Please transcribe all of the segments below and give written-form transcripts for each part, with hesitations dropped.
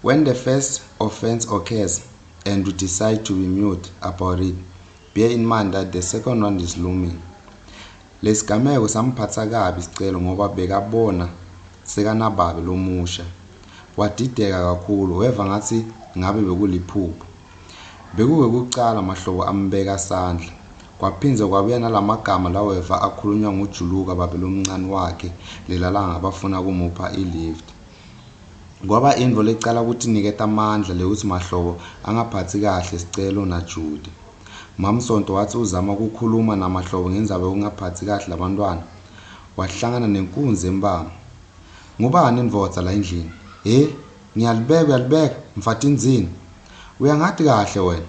When the first offense occurs and you decide to be mute about it, bear in mind that the second one is looming. Lesigameko samphatsa kabi Sicelo ngoba bekabona sekanababe lomusha. Wadideka kakhulu weva ngatsi ngabe bekuliphupho. Bekukwekucala Mahlobo ambeka sandla. Kwaphindze kwabuya nalamagama laweva akhulunywa nguJuluka babe lomncane wakhe lelalanga bafuna kumupha i-lift. Kwaba intfo lecala kutiniketa amandla lekutsi Mahlobo angaphatsi kahle Sicelo naJudy. Mamsonto watsi uzama kukhuluma naMahlobo ngendzaba yekungaphatsi kahle labantfwana, wahlangana nenkunzi embamba. Ngubani indvodza la endlini? He, ngiyalibeka uyalibeka, mfatindzini. Uyangati kahle wena,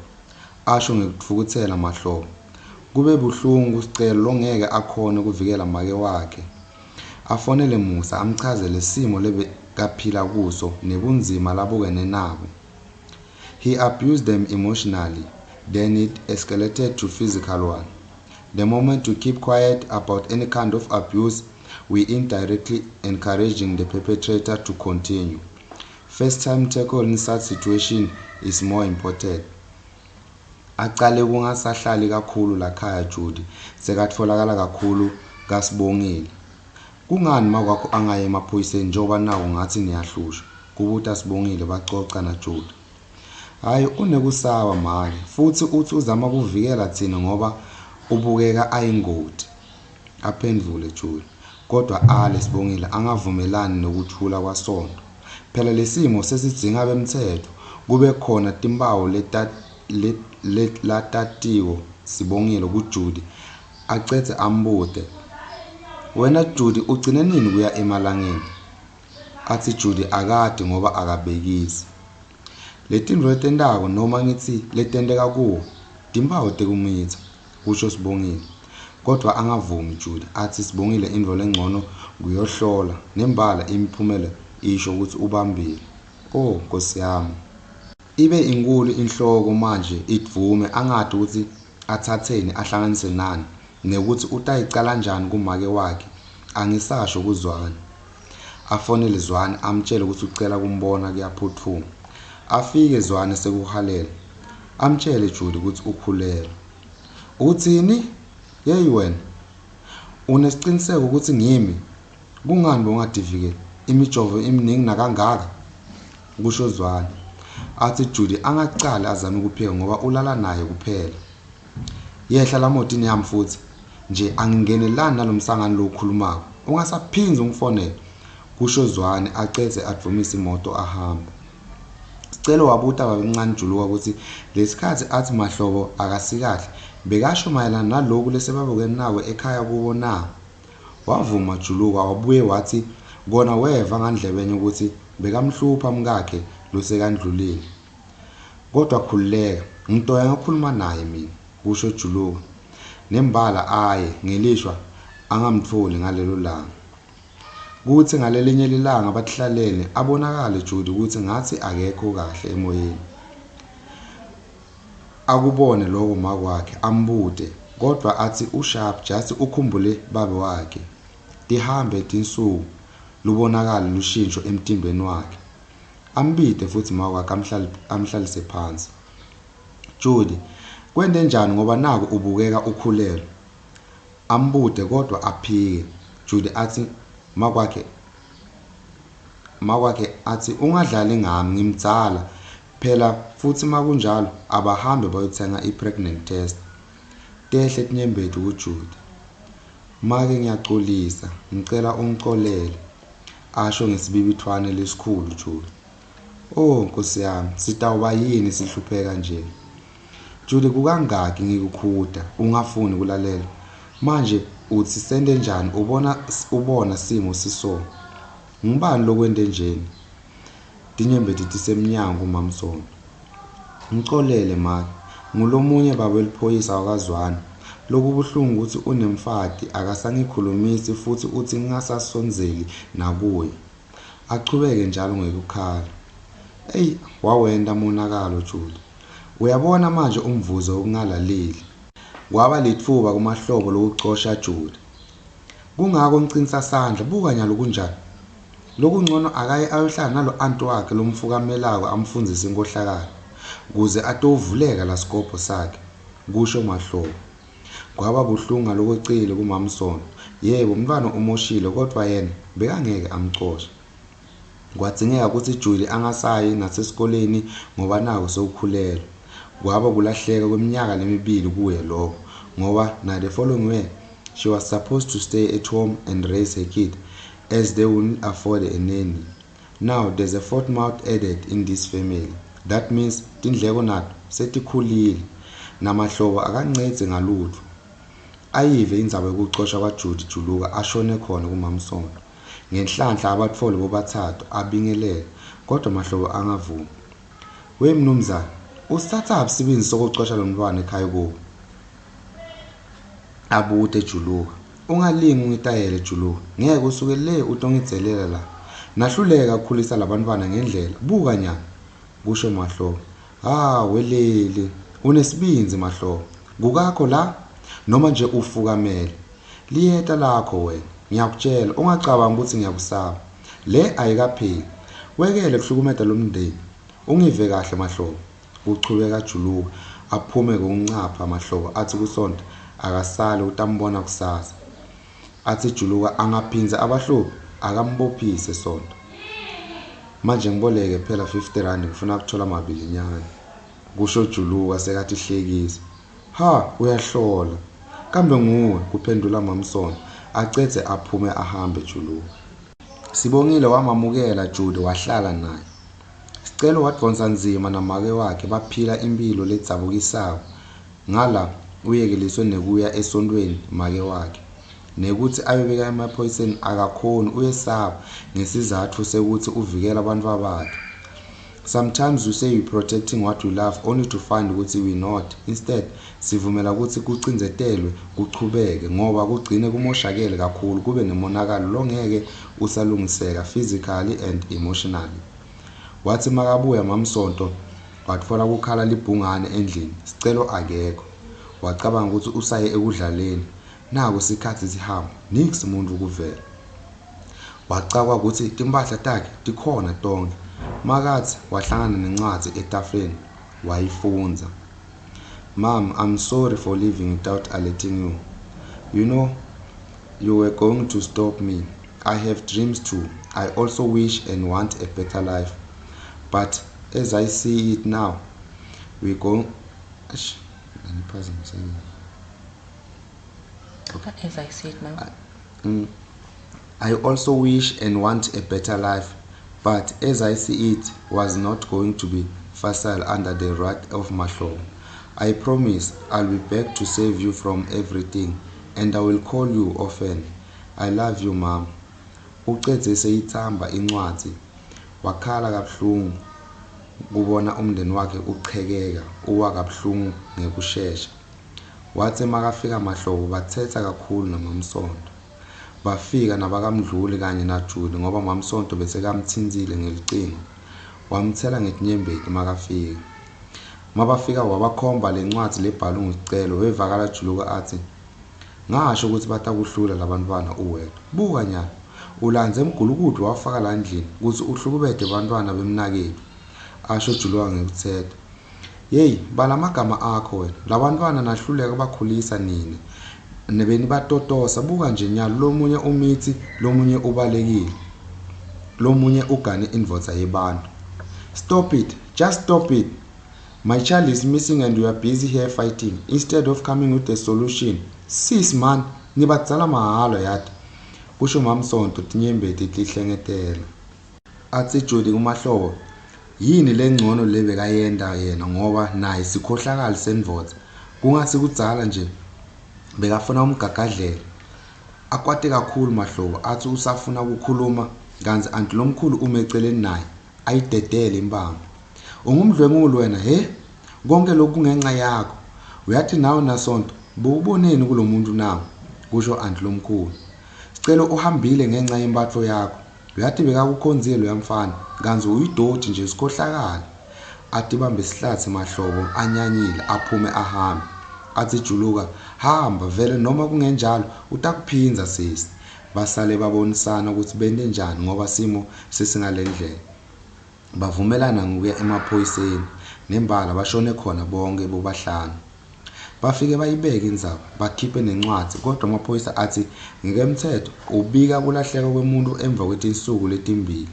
asho ngekutfukutsela Mahlobo. Kube buhlungu kuSicelo longeke akhone kuvikela make wakhe. Afonele Musa amchazele simo lebekaphila kuso nebunzima labukene nabo. He abused them emotionally, then it escalated to physical one. The moment you keep quiet about any kind of abuse, we indirectly encouraging the perpetrator to continue. First time tackle in such situation is more important. Acale kungasahlali kakhulu lakhaya Judy sekatfolakala kakhulu kaSibongile. Kungani makwakho angayi emaphoyiseni njengoba naku ngatsi niyahlushwa? Kubuta Sibongile bacoca naJudy. Hhayi unekusaba make futsi utsi uzama kuvikela tsine ngoba ubukeka ayingoti. Aphendvule Judy. Kodwa ale Sibongile angavumelani nekuthula kwaSonto. Phela lesimo sesidzinga bemtsetfo kube khona timphawu letatiko Sibongile kuJudy acedze ambute, Wena Judy ugcine nini kuya emalangeni? Atsi Judy akati ngoba akabekisi. Letintfo letentako noma ngitsi letenteka kuwe timphawu tekumitsa, kusho Sibongile. Kodvwa angavumi Judy atsi Sibongile intfo lencono kuyohlola, nembala imiphumela isho kutsi ubambile. O Nkosi yami! Ibe inkhulu inhloko manje idvume angati kutsi atsatseni ahlanganise nani nekutsi utayicala njani kumake wakhe angisasho kuZwane. Afonele Zwane amtjele kutsi ucela kumbona kuyaphutfuma. Afike Zwane sekuhwalela. Amtjele Judy kutsi ukhulelwe. Utsini? Yeyi wena! Unesiciniseko kutsi ngimi? Kungani bowungativikeli? Imijovo iminingi nakangaka? Kusho Zwane. Atsi Judy angacali azame kuphika ngoba ulala naye kuphela. Yehla lamotini yami futsi nje angingenelani nalomsangano lowukhulumako. Ungasaphindzi ungifonele, kusho Zwane acedze advumise imoto ahambe. Sicelo wabuta babemncane Juluka kutsi lesikhatsi atsi Mahlobo akasikahle bekasho mayelana naloku lesebabukene nako ekhaya kubo na? Wavuma Juluka wabuye watsi kona weva ngandlebenye kutsi bekamhlupha mkakhe losekandlulile. Kodwa khululeka, ngitoya ngiyokhuluma naye mina, kusho Juluka. Nembala aye, ngelishwa angamtfoli ngalelo langa. Kutsi ngalelinye lilanga batihlalele abonakale Judy kutsi ngatsi akekho kahle emoyeni. Akubone loko makwakhe ambute kodvwa atsi usharp just ukhumbule babe wakhe. Tihambe tinsuku lubonakale lushintsho emtimbeni wakhe. Ambite futsi makwakhe amhlalise phansi. Judy, kwente njani ngoba naku ubukeka ukhulelwe? Ambute kodvwa aphike. Judy atsi makwakhe makwakhe atsi ungadlali ngami ngimdzala Phela futsi makunjalo abahambe bayotsenga i pregnant test. Tehle tinyembeti ku Judy. Make ngiyacolisa ngicela ungicolele. Asho ngesibibithwane lesikhulu Judy. Oh Nkosi yami sitawuba yini sihlupheka nje. Judy kukangaki ngikukhuta ungafuni kulalela. Manje utsi sente njani ubona ubona simo siso. Ngubani lokwente njeni? Tinyembeti tisemnyango kuMamsomi. Ngicolele make, ngulomunye baba weliphoyisa wakaZwane. Lokubuhlungu kutsi unemfati akasangikhulumisi futsi utsi ngingasasondzeli nakuye. Achubeke njalo ngekukhala. Eyi wawenta monakalo Judy. Uyabona manje umvuzo wokungalaleli. Kwaba litfuba kuMahlobo lokucosha Judy. Kungako ngicinisa sandla, buka nyalo kunjani. Lokuncono akaye ayohlala nalo anti wakhe lomfukamelako amfundzise inkohlakalo kuze atowuvuleka lasikobho sakhe, kusho Mahlobo. Kwaba buhlungu ngalokwecile kuMamsondo. Yebo, umntfwana umoshile kodvwa yena bekangeke amcoshe. Kwadzingeka kutsi Julie angasayi nasesikoleni ngoba naku sewukhulelwe. Kwaba kulahleka kweminyaka lemibili kuye lokho ngoba na the following year she was supposed to stay at home and raise her kid as they wouldn't afford a nanny. Now there's a fourth mouth added in this family. That means tindleko nato setikhulile. Namahlobo akancedzi ngalutfo. Ayive indzaba yekucoshwa kwaJudy Juluka ashone khona kuMamsondo. Ngenhlanhla abatfole bobatsatfu abingelele kodvwa Mahlobo angavumi. We mnumzane, usitsatsaphi sibindzi sokucosha lomntfwana ekhaya kubo? Abute Juluka. Ungalingi ungitayele Juluka. Ngeke usuke le utongidzelela la. Nahluleka kukhulisa labantfwana ngendlela. Buka nyana, kusho Mahlobo. Ha welele, unesibindzi Mahlobo. Kukakho la? Noma nje ufukamele. Liyeta lakho wena. Ngiyakutjela, ungacabangi kutsi ngiyakusaba. Le ayikapheli. Wekele kuhlukumeta lomndeni. Ungive kahle Mahlobo? Kuchubeka Juluka aphume ngekuncapha Mahlobo atsi kuSonto akasale utambona kusasa. Atsi Juluka angaphindze abahluphe akambophise Sonto. Manje ngiboleke phela 50 rand ngifuna kuthola mabilinyana. Kusho Juluka sekatihlekisa. Ha uyahlola. Kambe nguwe kuphendula Mamsondo acedze aphume ahambe Juluka. Sibongile wamamukela Judy wahlala naye. Sicelo wadvonsa nzima namake wakhe baphila imphilo ledzabukisako ngala uyekeliswe nekuya esontfweni make wakhe. Nekutsi ayobika emaphoyiseni akakhoni uyesaba ngesizatfu sekutsi uvikela bantfwabakhe. Sometimes we say we protecting what we love only to find kutsi we not. Instead sivumela kutsi kucindzetelwe kuchubeke ngoba kugcine kumoshakele kakhulu kube nemonakalo longeke usalungiseka physically and emotionally. Watsi makabuya Mamsonto watfola kukhala libhungane endlini, Sicelo akekho. Wacabanga kutsi usaye ekudlaleni. Naku sikhatsi sihamba, niks muntfu kuvela. Wacakwa kutsi timphahla takhe tikhona tonkhe. Makatsi wahlangana nencwadzi etafuleni wayifundza. Mom, I'm sorry for leaving without alerting you. You know, you were going to stop me. I have dreams too. I also wish and want a better life. But as I see it now, we go. Eish, angiphazamiseke. Okay. As I see it now. I also wish and want a better life, but as I see it was not going to be facile under the wrath of Mahlobo. I promise I'll be back to save you from everything and I will call you often. I love you mom. Ucedze seyitsamba incwadzi wakhala kabuhlungu kubona umndeni wakhe uchekeka uwa kabuhlungu ngekushesha. Watsi makafika Mahlobo batsetsa kakhulu naMamsonto. Bafika nabakaMdluli kanye naJudy ngoba Mamsonto besekamtsintsile ngelucingo. Wamtsela ngetinyembeti makafika. Mabafika wabakhomba lencwadzi lebhalwe nguSicelo wevakala Juluka atsi ngasho kutsi batakuhlula labantfwana uwedwa. Buka nyalo ulandze mgulukudu wafaka la ndlini kutsi uhlukubete bantfwana bemnaketfu. Asho Juluka ngekutsetsa. Yeyi bala amagama akho wena labantfwana nahluleka bakhulisa nine nebenibatotosa buka nje nyalo lomunye umitsi lomunye ubalekile lomunye ugane indvodza yebantu. Stop it, just stop it. My child is missing and you are busy here fighting instead of coming with a solution. Sis man, nibadzala mahhala yati. Kusho Mamsonto tinyembeti tihlengetela. Atsi Judy kuMahlobo, yini lengcono lebekayenta yena ngoba naye sikhohlakali sendvodza. Kungasi kudzala nje bekafuna umgagadlela. Akwate kakhulu Mahlobo atsi usafuna kukhuluma kantsi anti lomkhulu ume eceleni naye ayidedele impama. Ungumdlwenguli wena he? Konke lokhu kungenxa yakho. Uyathi nawe nasonto bowuboneni kulomuntu na? Kusho anti lomkhulu. Sicelo uhambile ngenxa yempatho yakho. Uyathi bekakukhonzile loya mfana kantsi uyidoti nje sikhohlakala. Atibambe isihlatsi Mahlobo anyanyile aphume ahambe. Atsi Juluka hamba vele noma kungenjalo utakuphindza sisi. Basale babonisana kutsi bente njani ngoba simo sesingalendlela. Bavumelana ngekuya emaphoyiseni nembala bashone khona bonkhe bobahlanu. Bafike bayibeke indzaba bakhiphe nencwadzi kodwa amaphoyisa atsi ngekemtsetfo ubika kulahleka kwemuntfu emva kwetinsuku letimbili,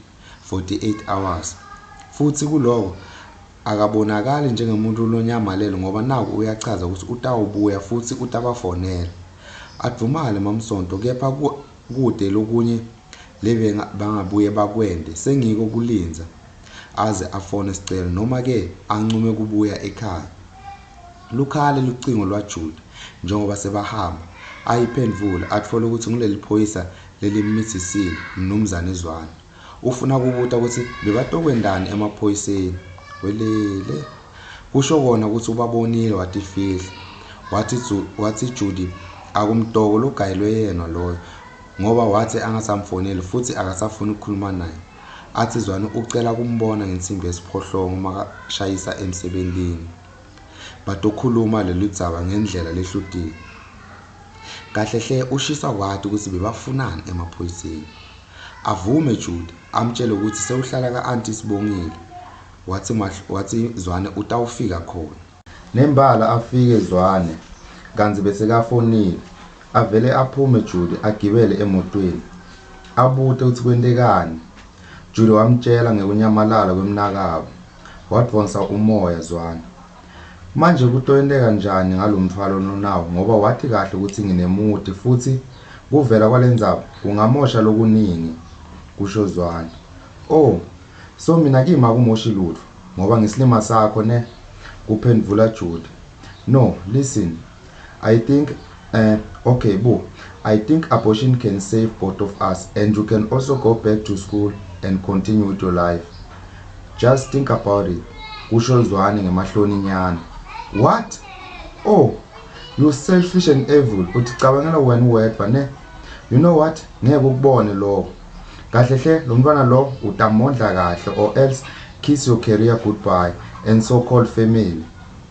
48 hours. Futsi kuloko akabonakali njengemuntfu lonyamalele ngoba naku uyachaza kutsi utawubuya futsi utabafonela. Advumale Mamsonto kepha kute lokunye lebangabuye bakwente sengiko kulindza aze afone Sicelo noma-ke ancume kubuya ekhaya. Lukhale lucingo lwaJudy njengoba sebahamba, ayiphendvule atfole kutsi nguleliphoyisa lelimmitsisile, Mnumzane Zwane. Ufuna kubuta kutsi bebatokwentani emaphoyiseni. Welele! Kusho kona kutsi ubabonile watifihla. Watsi, watsi Judy akumdoko logayelwe yena loyo ngoba watsi angasamfoneli futsi akasafuni kukhuluma naye. Atsi Zwane ucela kumbona ngensimbi yesiphohlongo makashayisa emsebentini. Batokhuluma loludzaba ngendlela lehlutile. Kahle hle ushiswa kwati kutsi bebafunani emaphoyiseni. Avume Judy amtjele kutsi sewuhlala ka-anti Sibongile. Watsi, watsi Zwane utawufika khona. Nembala afike Zwane kantsi besekafonile. Avele aphume Judy agibele emotweni. Abute kutsi kwentekani. Judy wamtjela ngekunyamalala kwemnakabo. Wadvonsa umoya Zwane. Manje kutoyenteka njani ngalomtfwalo lonawo ngoba wati kahle kutsi nginemuti futsi kuvela kwalendzaba kungamosha lokuningi, kusho Zwane. Oh, so mina kimi akumoshi lutfo ngoba ngisilima sakho ne? Kuphendvula Judy. No, listen. I think uh, okay bu I think abortion can save both of us and you can also go back to school and continue with your life. Just think about it, kusho Zwane ngemahloni nyana. What? Oh, you selfish and evil. Uticabangela wena uwedwa ne? You know what? Ngeke ukubone lokho. Kahle hle lo mntwana lo utamondla kahle or else kiss your career goodbye and so called family.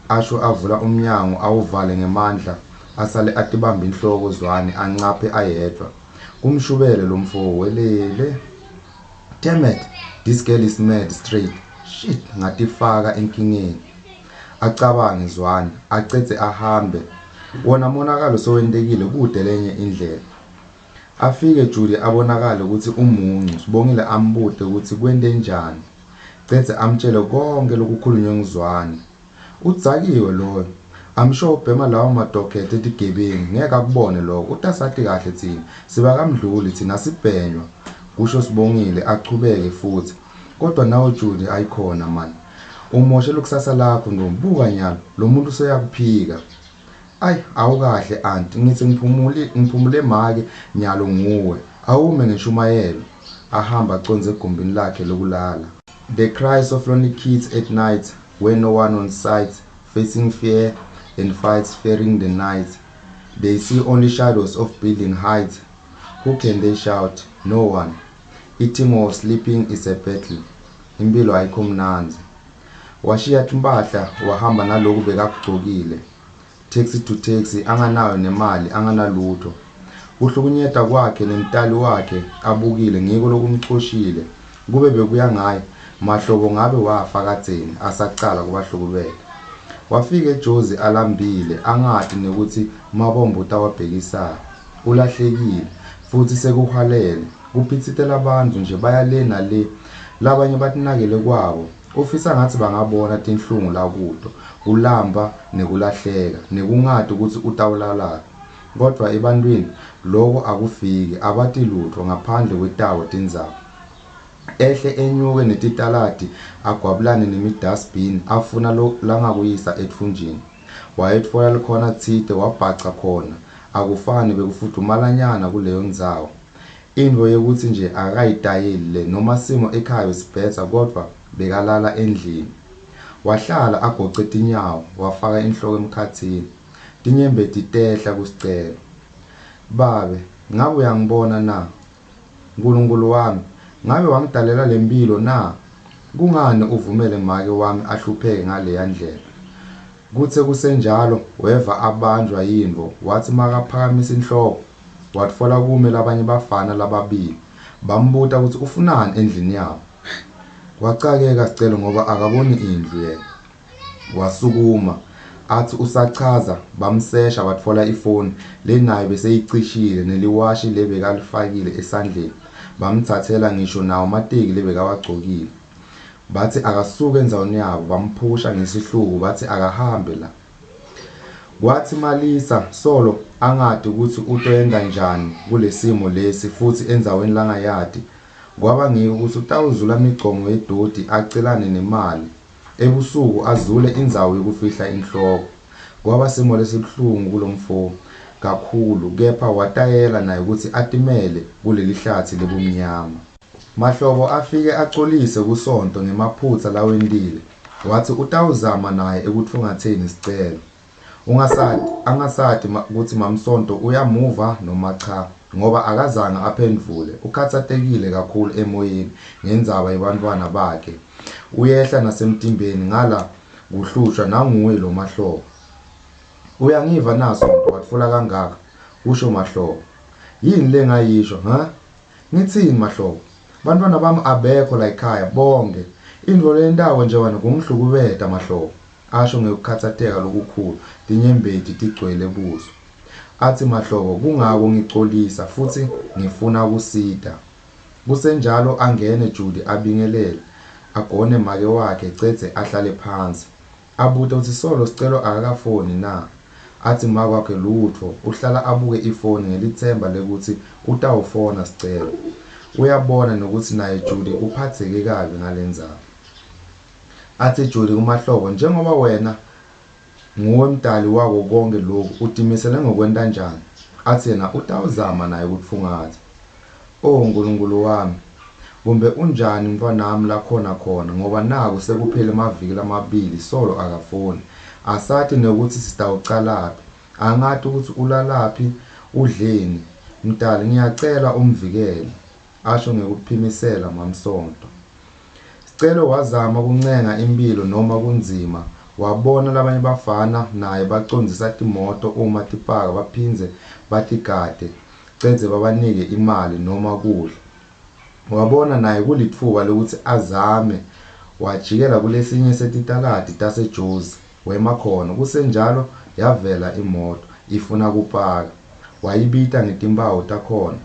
Asho avula umnyango awuvale ngemandla asale atibamba inhloko Zwane ancaphe ayedvwa. Kumshubele lo mfo welele. Damn it, this girl is mad straight. Shit, ngatifaka enkingeni. Acabange Zwane, acedze ahambe. Wona monakalo sowentekile kude lenye indlela. Afike Judy abonakale kutsi umuncu, Sibongile ambute kutsi kwente njani. Cedze amtjele konkhe lokukhulunywe nguZwane. Udzakiwe loyo. I'm sure ubhema lawo madokhethe etigebengu ngeke akubone lokho utasati kahle thina sibakaMdluli thina asibhenywa kusho Sibongile achubeke futhi kodwa nawe Judy ayikhona man umoshe likusasa lakho ntombi buka nyalo lomuntu useyakuphika Ay awukahle anti ngithi ngiphumule ngiphumule make nyalo nguwe awume ngeshumayelo ahamba acondze egumbini lakhe lokulala. The cries of lonely kids at night where no one on sight facing fear and fights fearing the night they see only shadows of building heights who can they shout no one eating or sleeping is a battle impilo ayikho mnandzi washiya timpahla wahamba naloku bekakugcokile taxi to taxi anganayo nemali anganalutho kuhlukunyetwa kwakhe nemtali wakhe abukile ngiko lokumcoshile kube bekuya ngaye Mahlobo ngabe wafa kadzeni asacala kubahlukubeta wafika eJozi alambile angati nekutsi mabombo utawabhekisaphi ulahlekile futsi sekuhwalele kuphitsitela bantfu nje baya le nale labanye batinakele kwabo Ufisa ngatsi bangabona tinhlungu lakuto, kulamba nekulahleka, nekungati kutsi utawulalaphi. Kodvwa ebantfwini loko akufiki, abati lutfo ngaphandle kwetabo tindzaba. Ehle enyuke netitaladi agwabulane nemidasibhini afuna langakuyisa etfunjini. Wayetfola likhona tsite wabhaca khona, akufani bekufudvumalanyana kuleyondzawo. Intfo yekutsi nje akakayitayeli le noma simo ekhaya besibhedza kodvwa bekalala endlini. Wahlala agoce tinyawo wafaka inhloko emkhatsini. Tinyembeti tehla kuSicelo. Babe, ngabe uyangibona na? Nkulunkulu wami, ngabe wangidalela lemphilo na? Kungani uvumele make wami ahlupheke ngaleya ndlela? Kutse kusenjalo weva abanjwa yintfo watsi makaphakamisa inhloko. watfola kume labanye bafana lababili. Bambuta kutsi ufunani endlini yabo. Wacakeka Sicelo ngoba akaboni indlu yena. Wasukuma atsi usachaza bamsesha batfola ifoni lenayo beseyicishile neliwashi lebekalifakile esandleni bamtsatsela ngisho nawo mateki lebekawagcokile. Batsi akasuke endzaweni yabo bamphusha ngesihluku batsi akahambe la. Kwatsi Malisa solo angati kutsi utoyenta njani kulesimo lesi futsi endzaweni langayati kwaba ngiko kutsi utawuzula migcomo yedodi acelane nemali ebusuku azule indzawo yekufihla inhloko. Kwaba simo lesibuhlungu kulomfo kakhulu kepha watayela naye kutsi atimele kulelihlatsi lebumnyama. Mahlobo afike acolise kuSonto ngemaphutsa lawentile watsi utawuzama naye ekutfungatseni Sicelo. Ungasati angasati kutsi Mamsonto uyamuva noma cha ngoba akazange aphendvule ukhatsatekile kakhulu emoyeni ngendzaba yebantfwana bakhe. Uyehla nasemtimbeni ngala kuhlushwa nanguye lo Mahlobo. Uyangiva na Sonto watfula kangaka kusho Mahlobo. Yini lengayisho ha? Ngitsini Mahlobo? Bantfwana bami abekho layikhaya bonkhe. Intfo leyentako nje wena kungihlukubeta Mahlobo, asho ngekukhatsateka lokukhulu, tinyembeti tigcwele buso. Atsi Mahlobo kungako ngicolisa futsi ngifuna kusita. Kusenjalo angene Judy abingelele, agone make wakhe cedze ahlale phansi. Abute kutsi solo Sicelo akakafoni na? Atsi make wakhe lutfo, uhlala abuke ifoni ngelitsemba lekutsi utawufona Sicelo. Uyabona nekutsi naye Judy uphatseke kabi ngalendzaba. Atsi Judy kuMahlobo njengoba wena nguwe mdali wako konkhe loku utimisele ngekwentanjani? Atsi yena utawuzama naye kutfungatsa. O Nkulunkulu wami, kumbe unjani mntfwanami lakhona khona ngoba naku sekuphele emaviki lamabili solo akafoni. Asati nekutsi sitawucalaphi. Angati kutsi ulalaphi, udleni. Mdali ngiyacela umvikele, asho ngekuphimisela Mamsonto. Sicelo wazama kuncenga imphilo noma kunzima. Wabona labanye bafana naye bacondzisa timoto uma tipaka baphindze batigade cedze babanike imali noma kudla. Wabona naye kulitfuba lekutsi azame wajikela kulesinye setitaladi taseJozi wema khona. Kusenjalo yavela imoto ifuna kupaka. Wayibita ngetimphawu takhona.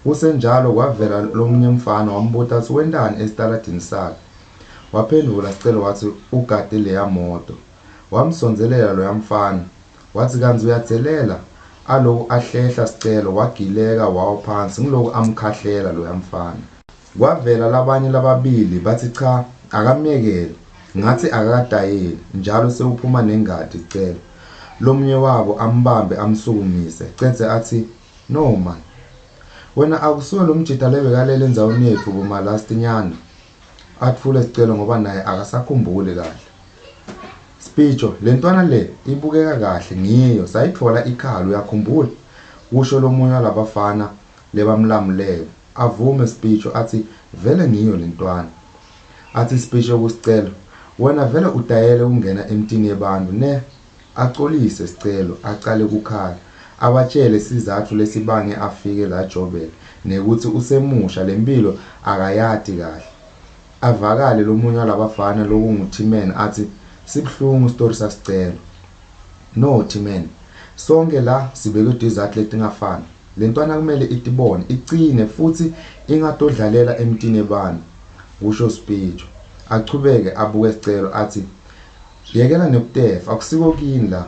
Kusenjalo kwavela lomunye mfana wambuta kutsi wentani esitaladini sakhe. Waphendvula Sicelo watsi ugade leya moto. Wamsondzelela loya mfana watsi kantsi uyadzelela aloku ahlehla Sicelo wagileka wawa phansi nguloku amkhahlela loya mfana. Kwavela labanye lababili batsi cha akamyekele ngatsi akakatayeli njalo sewuphuma nengati Sicelo. Lomunye wabo ambambe amsukumise cedze atsi no man wena akusuye lomjita lebekalele endzaweni yetfu boma-last nyana. Atfule Sicelo ngoba naye akasakhumbuli kahle. Spijo, le ntwana le ibukeka kahle ngiyo sayitfola ikhala uyakhumbula? Kusho lomunye walabafana lebamlamulele. Avume Spijo atsi vele ngiyo le ntwana. Atsi Spijo kuSicelo, wena vele utayele kungena emtini yebantfu ne? Acolise Sicelo acale kukhala. Abatjele sizatfu lesibange afike la Joburg nekutsi usemusha lemphilo akayati kahle. Avakale lomunye walabafana lokungu-Timan atsi sibuhlungu sitori saSicelo. No Timan, sonkhe la sibekwe tizatfu letingafani. Lentwana kumele itibone, icine futsi ingatodlalela emtini ebantfu, kusho Spijo. Achubeke abuke Sicelo atsi yekela nekutefa akusiko kini la.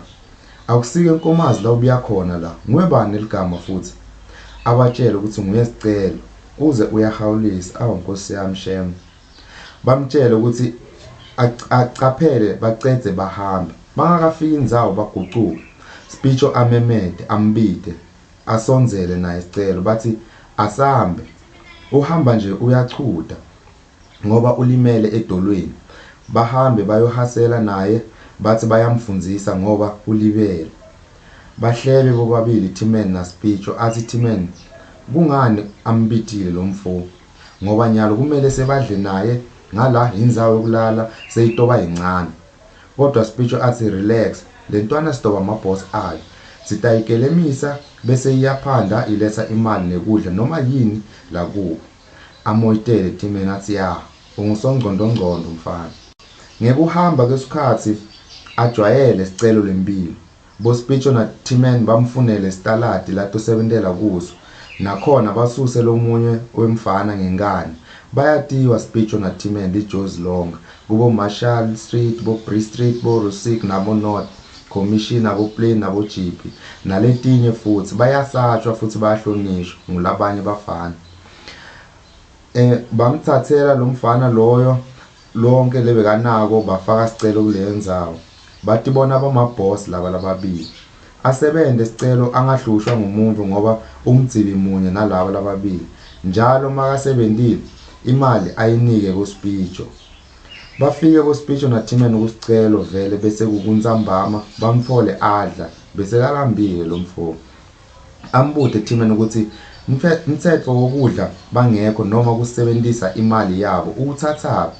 Akusiko eNkomazi la ubuya khona la. Nguwe bani leligama futsi? Abatjele kutsi nguye Sicelo. Uze uyahawulisa awu Nkosi yami shem. Bamtjele kutsi acaphele bacedze bahambe. Bangakafiki indzawo bagucuke. Spijo amemete ambite asondzele naye Sicelo batsi asambe. Uhamba nje uyachuta ngoba ulimele edolweni. Bahambe bayohasela naye batsi bayamfundzisa ngoba ulibele. Bahlebe bobabili Timan naSpijo atsi Timan kungani ambitile lomfo ngoba nyalo kumele sebadle naye ngala indzawo yokulala seyitoba yincane. Kodwa Spijo atsi relax lentwana sitoba ma-boss ayo. Sitayikelemisa bese iyaphanda iletsa imali nekudla noma yini lakubo. Amoyitele Thymen atsi ya ungusongcondvongcondvo mfana. Ngekuhamba kwesikhatsi ajwayele Sicelo lemphilo. BoSipitjo naThymen bamfunele sitaladi latosebentela kuso. Nakhona basuse lomunye wemfana ngenkhani. Bayatiwa Sipitjo naThymen lijozi lonkhe. Kubo-Marshall Street, bo-Bree Street, bo-Rusic nabo-North Commission nabo-Plain nabo-Jeppe naletinye futsi. Bayasatshwa futsi bayahlonishwa ngulabanye bafana. Bamtsatsela lomfana loyo lonke lebekanako bafaka sicelo kuleyo ndzawo. Batibona bamabhosi laba lababili. Asebente Sicelo angahlushwa ngumuntfu ngoba umdzibi munye nalaba lababili. Njalo makasebentile imali ayinike boSipitjo. Bafike boSipitjo naThymen kuSicelo vele bese kukuntsambama bamtfole adla besekalambile lomfo. Ambute Thymen kutsi mtsetfo wokudla bangekho noma kusebentisa imali yabo uwutsatsaphi.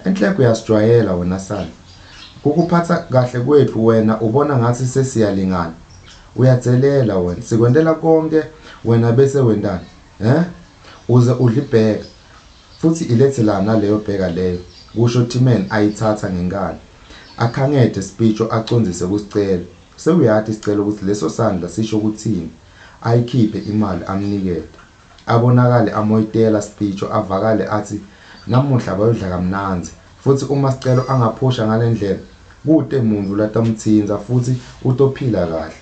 Enhleko uyasijwayela wena sani. Kukuphatsa kahle kwetfu wena ubona ngatsi sesiyalingana. Uyadzelela wena. Sikwentela konke wena bese wentani? Hhe? Uze udle ibheka. Futsi iletse la naleyo bheka leyo, kusho Thymen ayitsatsa ngenkhani. Akhangete Sipitjo acondzise kuSicelo. Sewuyati Sicelo kutsi leso sandla sisho kutsini. Ayikhiphe imali amnikete. Abonakale amoyitela Sipitjo avakale atsi namuhla bayodla kamnandzi. Futsi uma Sicelo angaphusha ngalendlela, kute muntfu latamtsintsa futsi utophila kahle.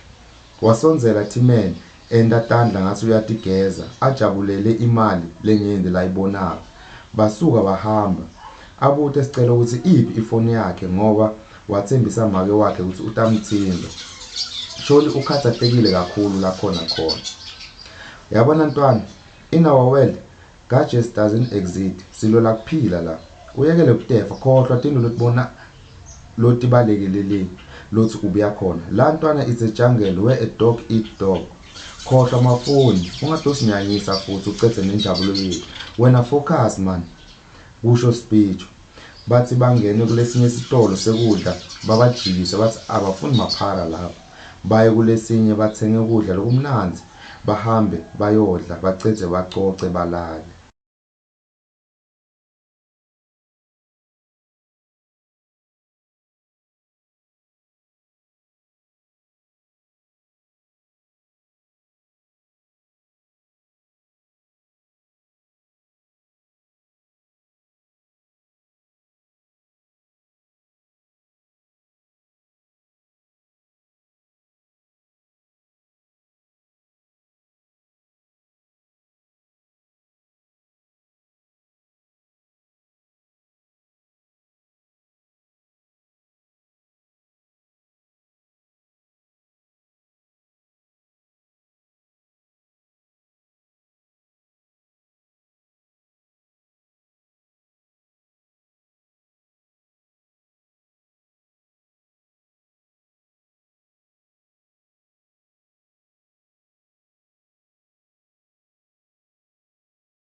Wasondzela Thymen enta tandla ngatsi uyatigeza, ajabulele imali lenyenti layibonako. Basuka bahamba. Abute Sicelo kutsi iphi ifoni yakhe ngoba watsembisa make wakhe kutsi utamtsintsa. Sholi ukhatsatekile kakhulu lakhona khona. Yabona ntwana, in our world, gadgets doesn't exist. Silwela kuphila la. Uyekele kutefa, khohlwa tintfo lotibona lotibalekelele lotsi ubuya khona. La ntwana it's a jungle where a dog eat dog. Khohlwa mafoni, ungatosinyanyisa futsi ucedze nenjabulo yetfu. Wena focus man, kusho Sipitjo. Batsi bangene kulesinye sitolo sekudla babajikise batsi abafuni maphara lapha. Baye kulesinye batsenge kudla lokumnandzi bahambe bayodla bacedze bacoce balale.